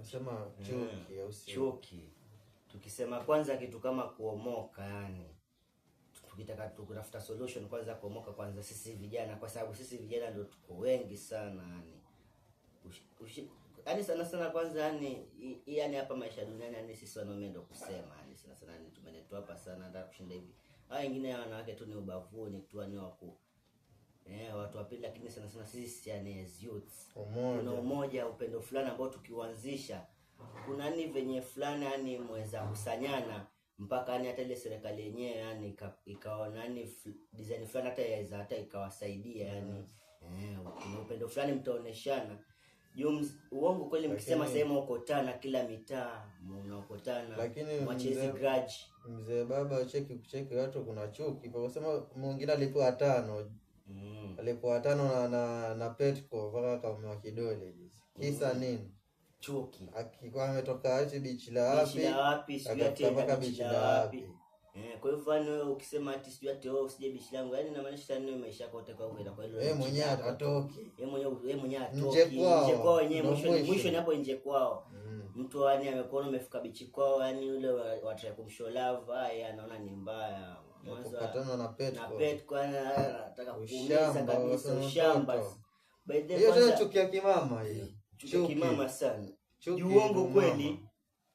Nasema chuki au sio? Chuki. Tukisema kwanza kitu kama kuomoka, yani tukitaka tukutafuta solution kwanza kuomoka kwanza sisi vijana, kwa sababu sisi vijana ndio tuko wengi sana yani. Yani sana sana kwanza yani yani hapa maisha duniani yani sisi wanaume ndio kusema yani sana sana yani tumeletwa hapa sana hata kushinda hivi. Hao wengine ya wanawake tu ni ubavuni tu yani waku watu wa pili, lakini sana sana sisi yani as youths Umoja. kuna umoja, upendo fulani ambao tukiuanzisha, kuna ni venye fulani yani mweza kusanyana mpaka yani hata ile serikali yenyewe yani ikaona yani design fulani hata yaweza hata ikawasaidia yani kuna upendo fulani mtaoneshana juu uongo kweli mkisema sehemu okotana kila mitaa mnaokotana Lakini mwachezi grudge. Mzee baba cheki kucheki watu kuna chuki kwa kusema mwingine alipewa 5. Alipewa 5 na Petco mpaka akaumiwa kidole juzi. Kisa nini? Chuki. Akikuwa ametoka ati bichi la wapi? Bichi la wapi, sijui ati Akafika mpaka bichi bichi la la wapi. wapi. Kwa hivyo yani wewe ukisema ati sijui ati wewe usije bichi langu, yani inamaanisha yani wewe maisha yako yote kwa kwenda kwa hilo Yeye bichi mwenyewe lako. atoki. Yeye mwenyewe atoki. Nje kwao. Nje kwao wenyewe, Ndio mwisho. mwisho ni hapo nje kwao. Mtu yani amekuona umefika bichi kwao, yani yule wa try kumshow love, haya anaona ni mbaya. Mwanzo Kupatana na Petco. Na Petco, yani anataka kuumiza Ushamba, kabisa, wasema ushamba. mtoto. By the way, Hiyo tena kwanza chuki ya kimama hiyo. chuki ya kimama sana. Chuki Juu uongo ni kweli. mama.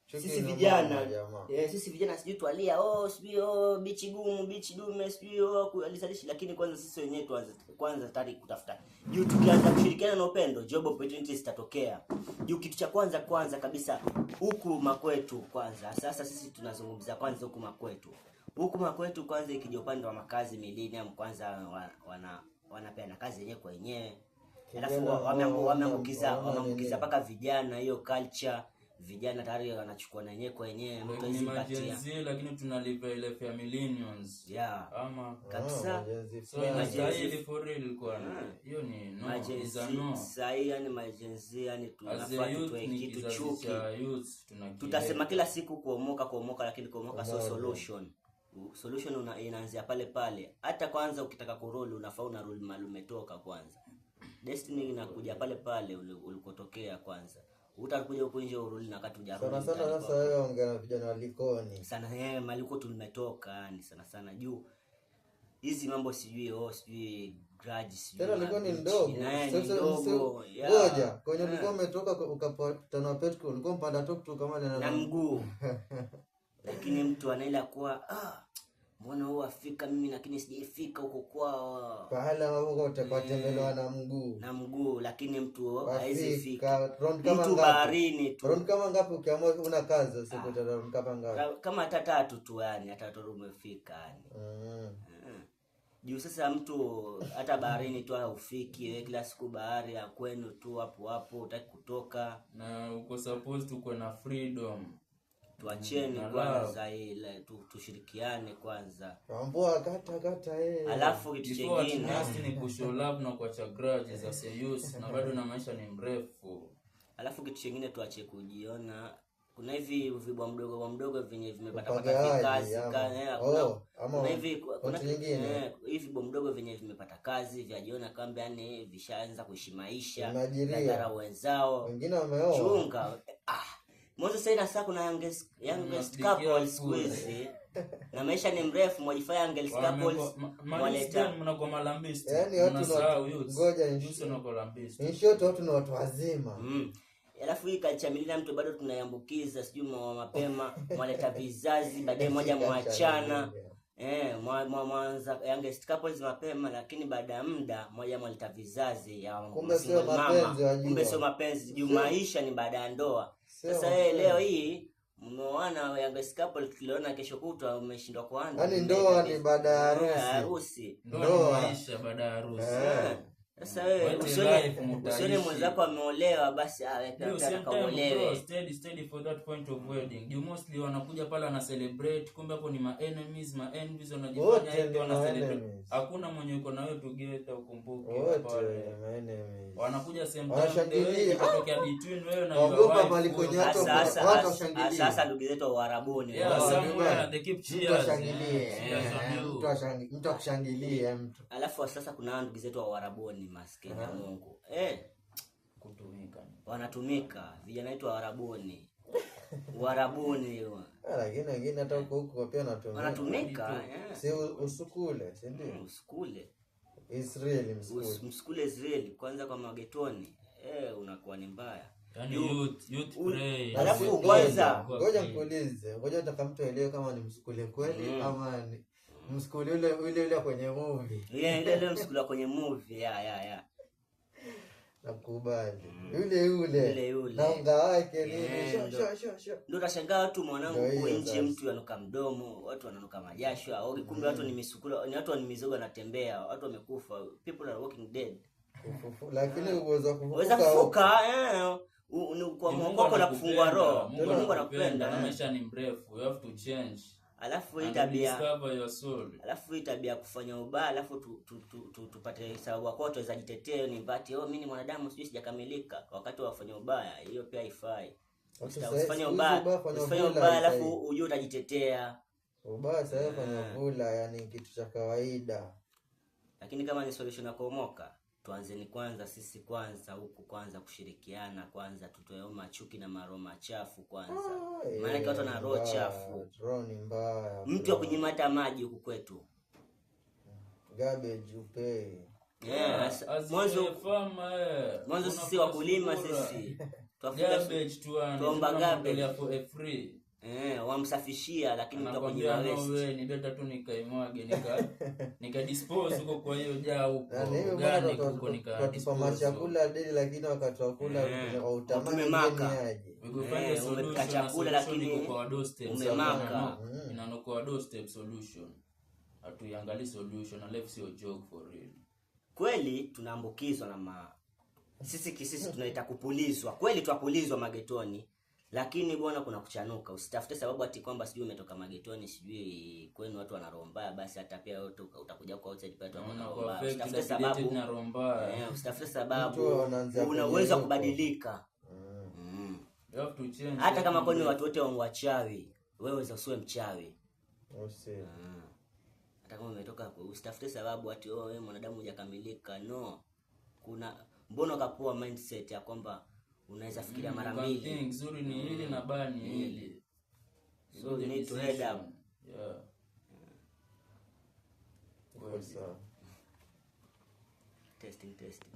Chuki Sisi ni vijana, mama, jamaa. sisi vijana sijui twalia, oh, sijui, oh, bichi gumu, bichi dume, sijui, oh, alisalishi, lakini kwanza sisi wenyewe tuanze kwanza tayari kutafuta. Juu tukianza kushirikiana na upendo, job opportunities zitatokea. Juu kitu cha kwanza kwanza kabisa huku makwetu kwanza. Sasa sisi tunazungumza kwanza huku makwetu. Huku makwetu kwanza ikija upande wa makazi millennium kwanza wanapeana kazi wenyewe kwa wenyewe. Alafu Vijana wameambukiza nini? mpaka vijana hiyo culture. Vijana tayari wanachukua na wenyewe kwa wenyewe, mtu Ni hawezi patia. ma Gen Z, lakini tunalipa ile ya millennials. Ama Kabisa. Ma Gen Z So fulani. inastahili for real kwa hiyo ni no, Ma Gen is a Z, no. sahi yani ma Gen Z yani As a tunafaa youth tutoe ni kitu kizazi chuki. cha youth, tunakiweka. Tutasema kila siku kuomoka, kuomoka, lakini kuomoka sio Umoja. solution. Solution inaanzia pale pale. Hata kwanza ukitaka kuroli unafaa una rule mahali umetoka kwanza. Destiny inakuja pale pale ulikotokea kwanza. Utakuja huku nje urudi na wakati hujarudi Sana sana mtaani sasa kwako. wewe ongea na vijana wa Likoni. Sana mahali huko tumetoka ni sana sana juu hizi mambo sijui, oh, sijui grudge, sijui Tena Likoni ni mabichi. ndogo. Na, ni Sasa, ndogo, yeah. Ngoja, kwenye ulikuwa umetoka ukapatana na Petco, ulikuwa mpanda tuktuk kama ni na mguu. Lakini mtu anaila kuwa, mbona huwa afika mimi lakini sijaifika huko kwao. Pahala ambapo utakatembelewa na mguu. Na mguu, lakini mtu hawezi Wafika, fika. round kama Mtu ngapi? baharini tu. Round kama ngapi ukiamua una kazi usiku uta round kama ngapi? Kama hata tatu tu yani, hata tatu umefika yani. Juu sasa mtu hata baharini tu haufiki, wewe kila siku bahari ya kwenu tu hapo hapo hutaki kutoka. Na uko supposed to kuwa na freedom. Tuacheni Na kwanza love. ile tushirikiane kwanza. Ambua kata kata. Alafu kitu Before chengine. at least ni kushow love na kuacha grudges as a youth, na bado na maisha ni mrefu. Alafu kitu chengine tuache kujiona kuna hivi vibwa mdogo bwa mdogo vyenye vimepata pata Upagaji, vikazi, ama. kuna Oh, ama kuna hivi, kuna watu nyingine. hivi bwa mdogo vyenye vimepata kazi vyajiona kwamba yani vishaanza kuishi maisha, Vimeajiriwa. vyadharau wenzao. Wengine wameoa. Chunga. Mwanzo sasa ina saa kuna youngest Mnapikia couple siku kule. hizi. Na maisha ni mrefu, mwajifanya youngest couples, mwaleta. Mnakuwa malambisti. Yaani watu ni Mnasahau watu- youths. ngoja Youths wanakuwa lambisti. In short watu ni watu wazima. Alafu hii culture millennium mtu bado tunaiambukiza, sijui mwa mapema, mwaleta vizazi, baadaye moja mwachana. Mwanza youngest couples mapema, lakini baada ya muda moja mwaleta vizazi ya Kumbe sio single mama. mapenzi wajua. Kumbe sio mapenzi, juu maisha ni baada ya ndoa. Sio Sasa wewe mapenzi. leo hii mmeoana youngest couple, tuliona kesho kutwa umeshindwa kuanza. Yaani ndoa ni baada ya harusi. Harusi. Ndoa ni Ndoa. maisha baada ya harusi. Sasa wewe What a life mutaishi. usione mwenzako ameolewa basi, wewe pia Yo, unataka same time, uolewe. bro, steady, steady for that point of wedding. You mostly wanakuja pale wana celebrate, kumbe hapo ni ma enemies, ma envies wanajifanya Wote hivi ni wana ma celebrate. enemies. Hakuna mwenye uko na wewe together ukumbuke Wote pale. ni ma enemies. Wanakuja same time, Wanashangilia. the way ikatokea between wewe na your Wagopa wife, pale huyo kwenye watu watu washangilie. Sasa ndugu zetu wa Uarabuni. Yeah, Wao, somewhere Dubai. they keep Mtu cheers, ashangilie, yeah, cheers on you. mtu akushangilie mtu. Alafu sasa kuna ndugu zetu wa Uarabuni maskini ya Mungu. Kutumika. Wanatumika vijana wetu wa Arabuni, Uarabuni wa. Ah, lakini wengine hata huko huko pia wanatumika. Wanatumika, eh. Si usukule, si ndio? Msukule. Israeli msukule. Msukule Israeli kwanza kwa magetoni, eh, unakuwa ni mbaya. Yani youth pray. Alafu Ngoja, kwanza- ngoja nikuulize, ngoja nataka mtu aelewe kama ni msukule kweli ama ni msukule ule ule ule kwenye movie. Ile msukule wa kwenye movie, ya. Nakubali. Yule yule. Yule yule. Na unga wake nini? Yeah, Sho, ndo. sho, sho, sho. Ndio utashangaa watu mwanangu Ndio huko hiyo nje sasa. mtu anuka mdomo, watu wananuka majasho, aogi, kumbe watu ni misukula, ni watu ni mizoga wanatembea, watu wamekufa, people are walking dead. Lakini uwezo wa kufufuka Waweza kufuka, eh, ni kwa Ni Mungu mwokoko na kufungua anakupenda, roho. Mungu Mungu anakupenda anakupenda. na Eh. maisha ni mrefu. You have to change. Alafu hii And tabia discover your soul. alafu hii tabia ya kufanya ubaya, alafu tupate sababu kwa tuweza jitetea, ni mbati, oh, mimi ni mwanadamu, sijui sijakamilika. Wakati wa kufanya ubaya, hiyo pia haifai. Watu sasa- Usifanye siku hizi ubaya, ubaya fanya usifanye vula ubaya sasa alafu hivi. ujue utajitetea. Ubaya sasa fanya vula, yani kitu cha kawaida. Lakini kama ni solution ya kuomoka, tuanzeni kwanza sisi kwanza huku kwanza kushirikiana kwanza, tutoe machuki na maroho machafu kwanza. Maanake watu wana roho Mbaya, chafu. roho ni mbaya. Mtu akunyima hata maji huku kwetu. Garbage upei. Yeah, As mwanzo a farmer, eh, mwanzo unafaa sisi wakulima sukura. sisi twafuga Garbage tu yani, tuomba tunamwondolea garbage. for a free. Eh, wamsafishia lakini mtu akunyima Anakwambia no waste. way, ni better tu nikaimwage nika dispose huko kwa hiyo jaa huko Na ni hivyo bwana, organic huko nika twatupa dispose. machakula deli, lakini wakati wa kula kwa utamani Tumemaka. ngeni aje. We go find Eh, a solution, umepika na chakula solution lakini iko kwa our doorstep. umemaka. Inanuka our doorstep solution. Hatuiangalii solution, na life sio joke for real. Kweli tunaambukizwa na sisi kisisi tunaita kupulizwa. Kweli twapulizwa magetoni. Lakini bwana kuna kuchanuka. Usitafute sababu ati kwamba sijui umetoka magetoni, sijui kwenu watu wana roho mbaya, basi hata pia wewe utakuja kwa outside pia watu wana Naona roho kwa mbaya. affected, Usitafute affiliated sababu. na roho mbaya. Eh, usitafute sababu. Mtu anaanzia Una kwenye uwezo wa huko. kubadilika. You have to change. Hata kama kwenu watu wote wa wachawi, wewe usiwe mchawi. Usi. Hata kama umetoka, usitafute sababu ati oh, wewe mwanadamu hujakamilika. No. Kuna mbona ukapoa mindset ya kwamba unaweza fikiria mara You can mbili. think, zuri ni hili na baya ni hili. So you The need to head decision. up. Yeah. Iko sawa. Testing, testing.